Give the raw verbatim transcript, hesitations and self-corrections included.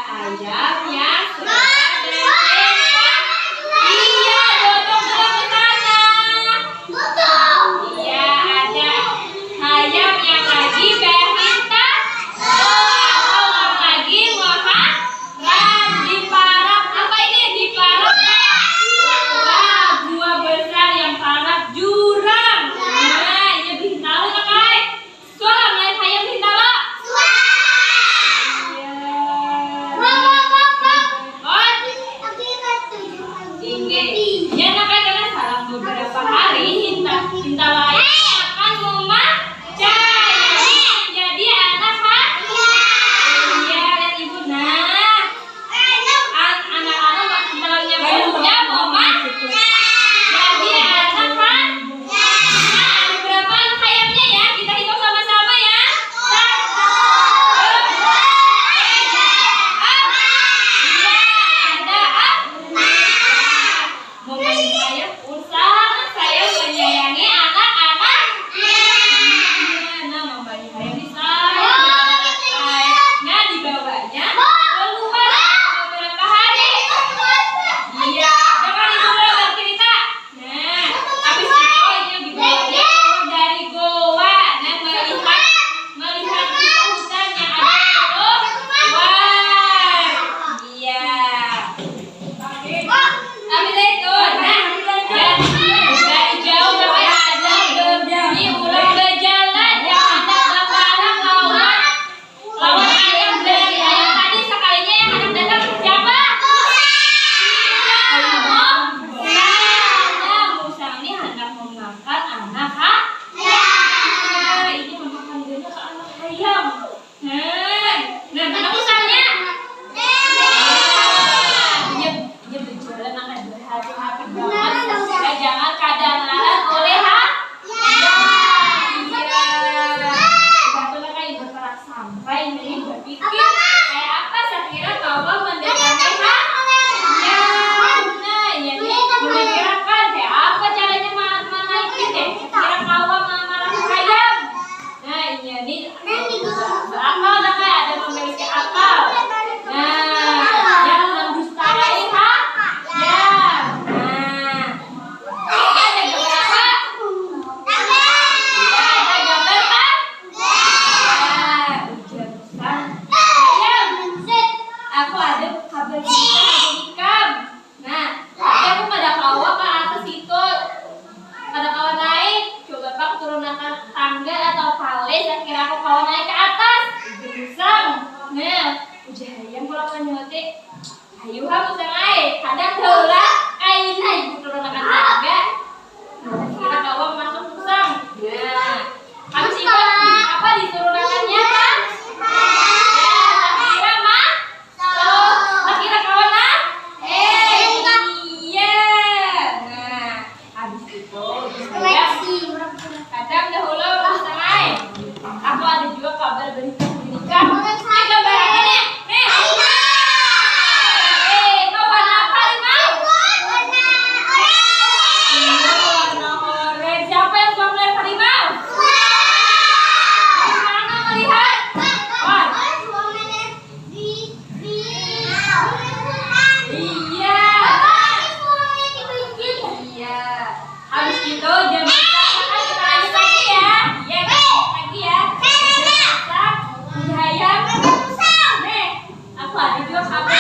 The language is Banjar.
Ayam yang sudah berlempar. Iya, dodong dulu ke sana. Iya, ada ayam yang lagi berhinta. Atau orang lagi makan. Nah, diparak. Apa ini? Diparak. Wah, gua besar yang parak jurang. Nah, ini bintang apa? Suara main hayam bintang lo. Suara. Ya. Wah, wah, wah, wah. Oh. Tapi kan tujuh kali. Tinggi. Ya, nah, kan karena salam beberapa hari, Hinta, Hinta lain akan memacai. Jadi anak ha? Iya, lihat ibu. Nah, an-, anak-anak makin tahunya banyak, Mama. Jadi anak ha? Nah, ada berapa anak hayamnya ya? Kita hitung sama-sama ya. Satu, dua, tiga, empat. Iya, ada empat. Membayi saya usang, saya menyayangi anak-anak. Nah, membayi saya bisa. Nah, dibawanya keluar beberapa hari. Iya, jangan ibu bercerita. Nah, habis itu ini dibawanya keluar dari goa. Nah, melihat, melihat hutan yang ada di luar. Iya. Habis itu, nah, dari, dari jauh sampai ada berbunyi urang bajalan yang handak baparak lawan, lawan ayam dari ayam tadi. Sakalinya yang handak datang siapa? Iya, Om. Nah, Musang ini handak memakan anak ha-, ya, ini memakan banyak anak ayam. Nah, nah, mana usangnya? Nah, iya, iya, berjalan akan berhati-hati banget. Supaya jangan kadangaran oleh ha-, ya, iya. Satu lah kayak berperak sampai ini berpikir, kayak apa sakira kawa mendatangi ha-, ya. Nah, iya, nih, memikirakan kayak apa caranya ma-, manaikin deh. Sakira kawa ma-, marah ayam. Nah, inya ni berakal dah, Kak, ada memiliki akal. Nah, yang mendustai ha-, ya. Nah, ada gambar apa? Ada gambar apa? Ya, ujar Musang. Ayam, aku ada kabar gembira hari ikam. Nah, tapi aku kada kawa ka atas itu. Kada kawa naik. Coba pang turunakan tangga atau tali, sakira aku kawa naik ka atas, ujar Musang. Nah, ujar hayam pulang manyauti, "Hayu ha, Musang ai, hadang dahulu lah, kaina ibu turunakan tangga." Nah, sakira kawa masuk Musang. Nah, habis itu apa diturunakannya, Kak? Ya, sakira ma-, Tuh, sakira kawa nah? Eh, iya. Nah, habis itu, saya kadang dahulu, Musang ai. Aku ada juga kabar berita gembira. Ini gambar apa nih? Nih. Eh, kau warna apa, Rimau? Warna orange. Iya, warna orange. Siapa yang suka melihat harimau? Di mana melihat? Wah. Iya. Iya. Habis itu jam empat makan kita lanjut lagi ya. Iya, kita lanjut lagi ya. Jam empat, jam ayam. Nih, aku ada juga kabar.